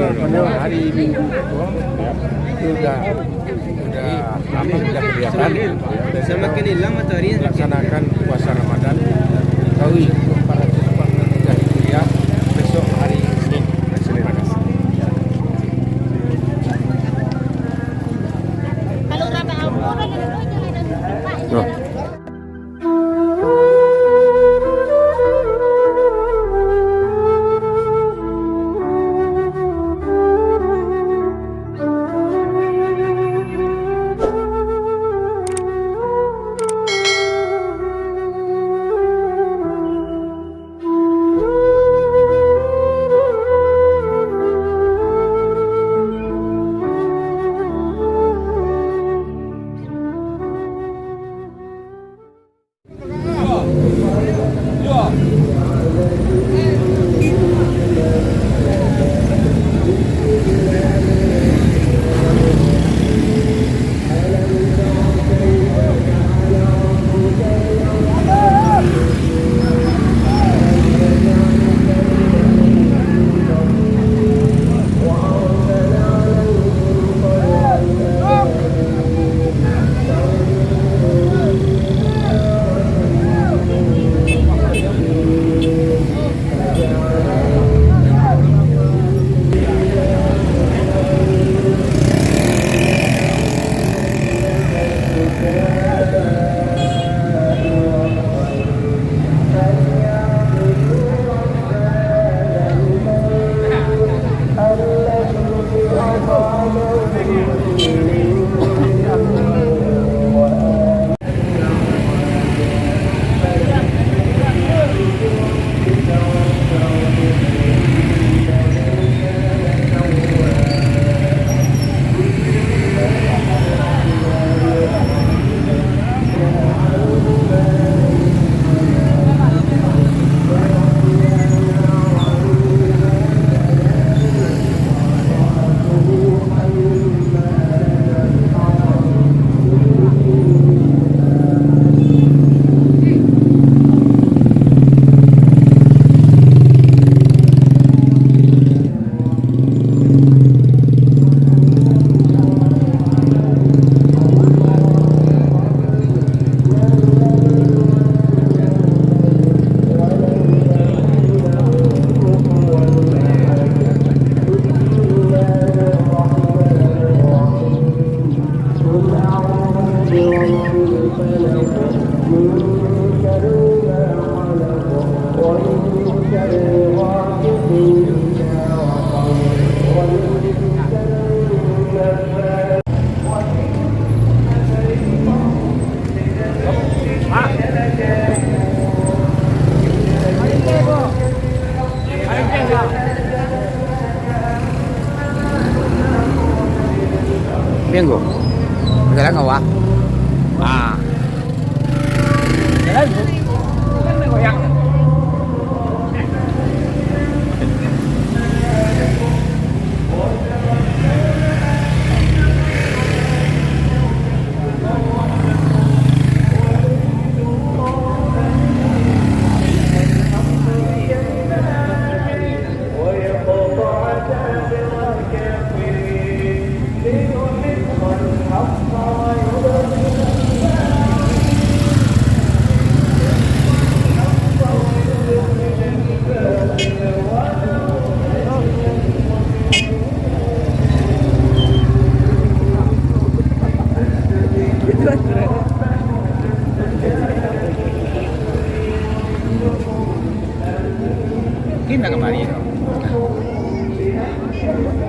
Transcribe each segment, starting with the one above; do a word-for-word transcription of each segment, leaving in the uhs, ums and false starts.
Pada hari Minggu tu, itu udah, udah, apa, udah kelihatan. Semakin hilang matahari, semakin laksanakan puasa Ramadan. Tahu itu empat ratus empat puluh tiga Hijriah, besok hari Senin. Senin. Kalau rata Al-Quran, ada dua je, ada empat je. Loh. Minggu. Jalan awak. Ah. Jalan. Kan goyang. Mungkin dah kamari tu.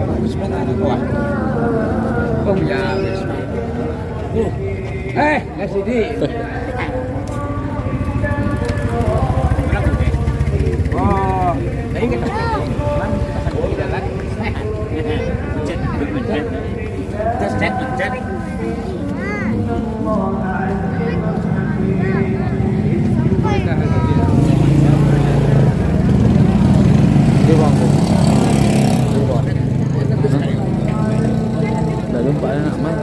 Bagus banget anak buah. Kau punya bagus. Eh, nasi di. Oh, tadi kita jalan. Pencet, pencet. Pencet, pencet. Dia bang tu. Dia bang. Dah lupa dah nak main.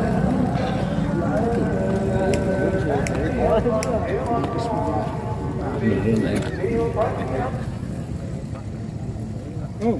Oh.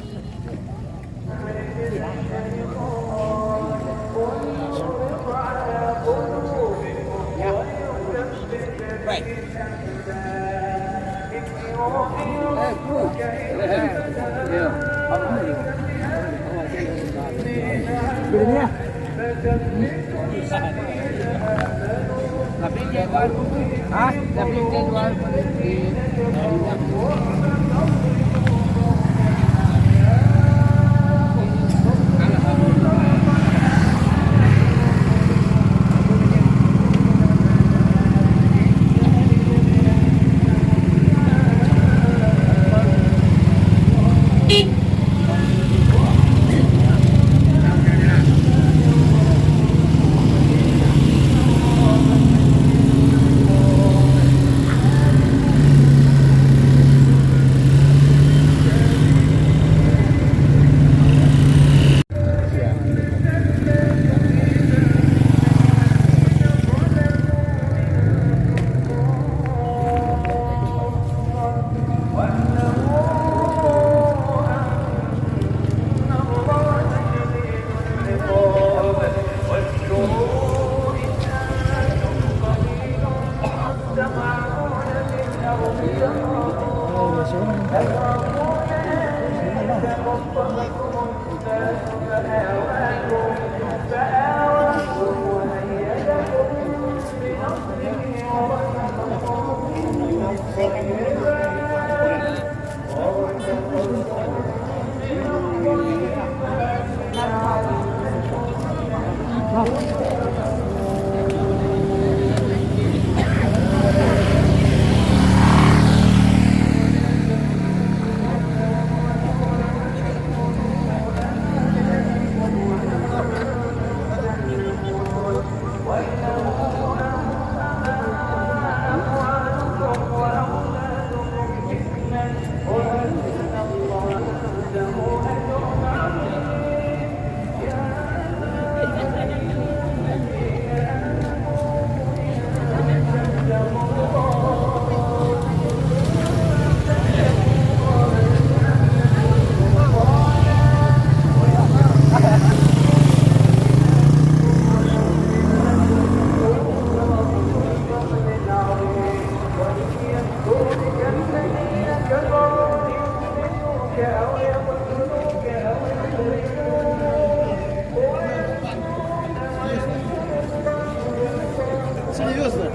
Serius tu.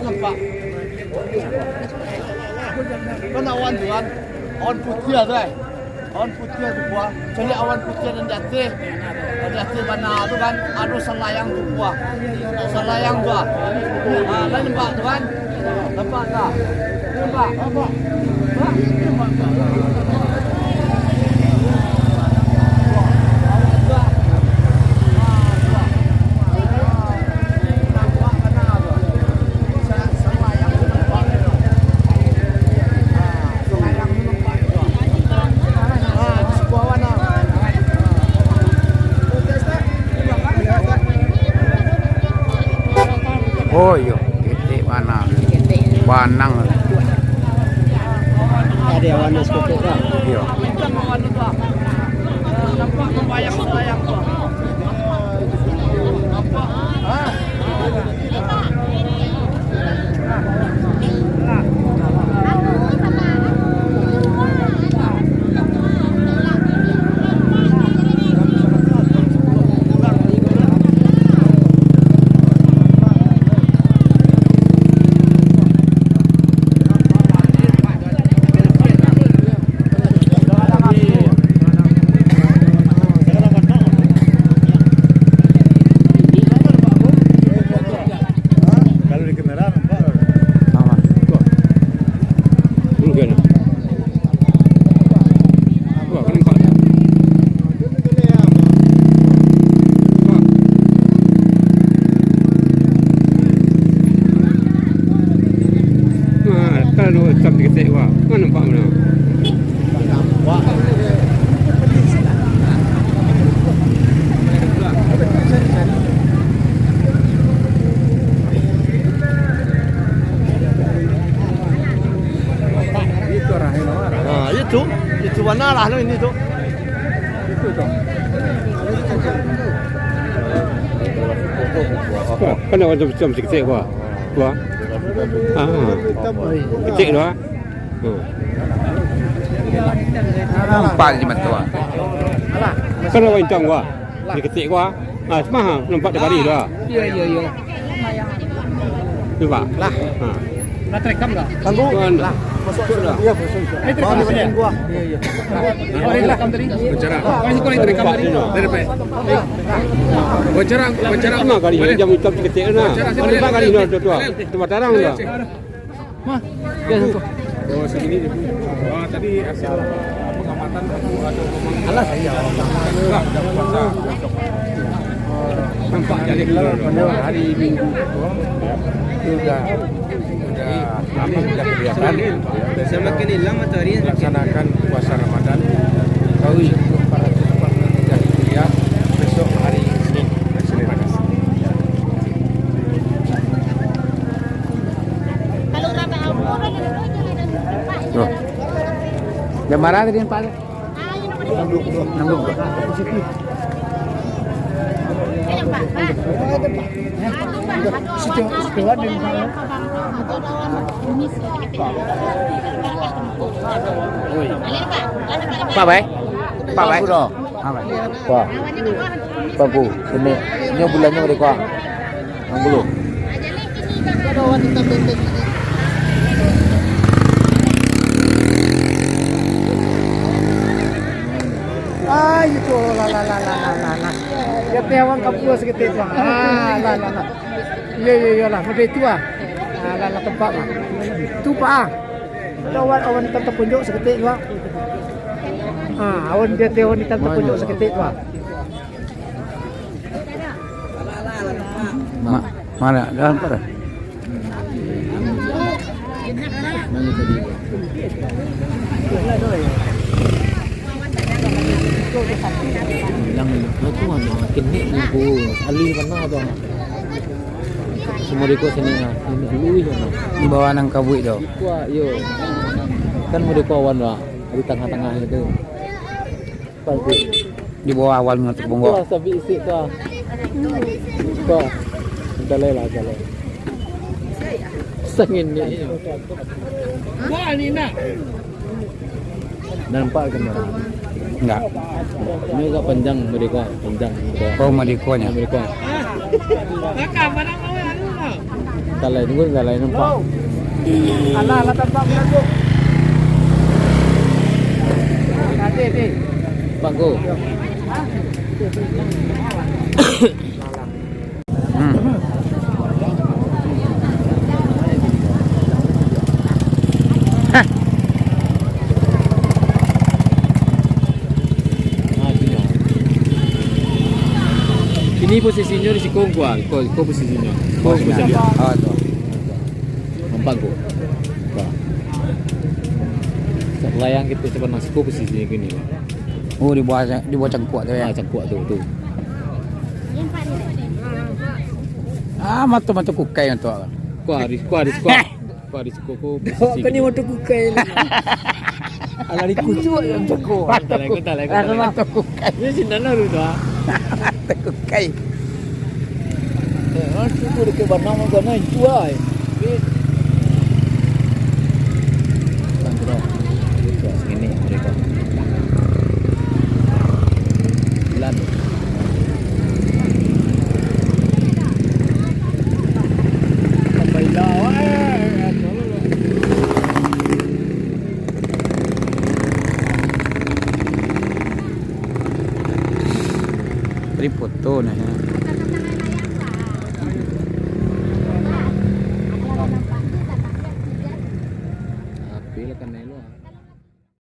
Nampak. Kan awan tu kan. Awan putiah tu, eh. Awan putiah tu, buah. Caliak awan putiah nan di ateh. Nan di ateh bana tu kan, ado salayang tu, buah. Salayang, buah. Ha, lah nampak tu kan? Nampak tak? Nampak? Nampak. Oh iyo, ketek bana. Banang. Ado awan di sekutu lah. Iyo. Kalau di kamera nampak. Aman. Bukan. Wah, kan nampak. Wah. Nah, kalau hitam diketek, wah. Kan nampak mana? Ha, itu, itu bana lah lo ini tu. Itu tu. Kan awak tu macam sikit, wah. Wah. Ah. Kecil tu, ah. Hmm. Nampak di mata. Kan orang hitam gua. Diketik gua. Ah, semah nampak dia baris dah. Iya, iya, iya. Nampak? Lah. Ha. Lah terekam dah. Tunggu. Lah. Masuk dah. Iya, masuk. Ini terekam tadi. Gua. Iya, iya. Oh, ini terekam tadi. Bicara. Oh, ini terekam tadi. Dari depan. Wawancara, wawancara. Mana kali ni? Jam hitam diketik dah. Mana kali ni? Tuh, tuh. Tempat tarang dah. Mah, ya, satu. Oh, segini je. Wah, tadi hasil pengamatan aku ada memang alas. Enggak, enggak puasa. Nampak jadi keluar. Hari Minggu tu, ya, itu udah, udah, apa, udah kelihatan. Semakin hilang matahari, semakin laksanakan puasa Ramadan. Tahu itu empat ratus empat puluh tiga Hijriah, besok hari Senin. Hari Senin. Tuh. Jam bara tadi nampak tu? Enam dua puluh. Pak, bai? Pak, bai? Pak, bai? Pak. Pak, ku. Ini, ini bulannyo dari, Pak. Yang dulu. Ah, itu, lah, lah, lah. Ya, teh, awan kapua saketek tu. Ah, lah, lah, lah. Iya, iya, iya, lah. Model itu, ah. Ah, lah, lah, tempat, lah. Tu, Pak, ah. Itu awan, awan hitam tapunjuk saketek tu, ah. Ah, awan di ateh awan hitam tapunjuk saketek tu, ah. Ma-, mana? Dalam apa dah? Bilang, "Aku mana? Kini aku alih mana tu?" Semua diko sini lah. Ini dulu je lah. Di bawah nang kabuik tu. Kuat, yo. Kan mau diko awan lah. Di tengah-tengah itu. Di bawah awan ngan tepung. Tuh, sabik isik tuh. Tuh. Jalai lah, jalai. Sangin ni. Wah, ni nak. Dah nampak kan? Enggak. Ini agak panjang, merdeka, panjang. Oh, merdekanya. Merdeka. Talai, tunggu talai nampak. Alah, alah tampak bulan tu. Nanti, nanti. Bangku. Hmm. Hah. Kini posisinyo di siko, gua, iko, iko posisinyo. Iko, oh, siko sini. Sadia. Oh, tu. Nampak ko? Ka. Layang kito sabananyo siko posisinyo kini. Oh, di bawah, di bawah cangkuak tu, ya? Ah, cangkuak tu, tu. Ah, mato-mato kukai tu. Ko ari, ko ari, ko. Ko ari. Koko. Kau ni motor kukai ni. Alah, dikucuk yang jago. Entah lah, entah lah, entah lah. Motor kukai. Ini sini lah, Ruda. Motor kukai. Eh, ah, cuba dekat Banang, Banang itu, ai. Tangkro. Cuba segini mereka. Bulan. Tripod tu nah, ya.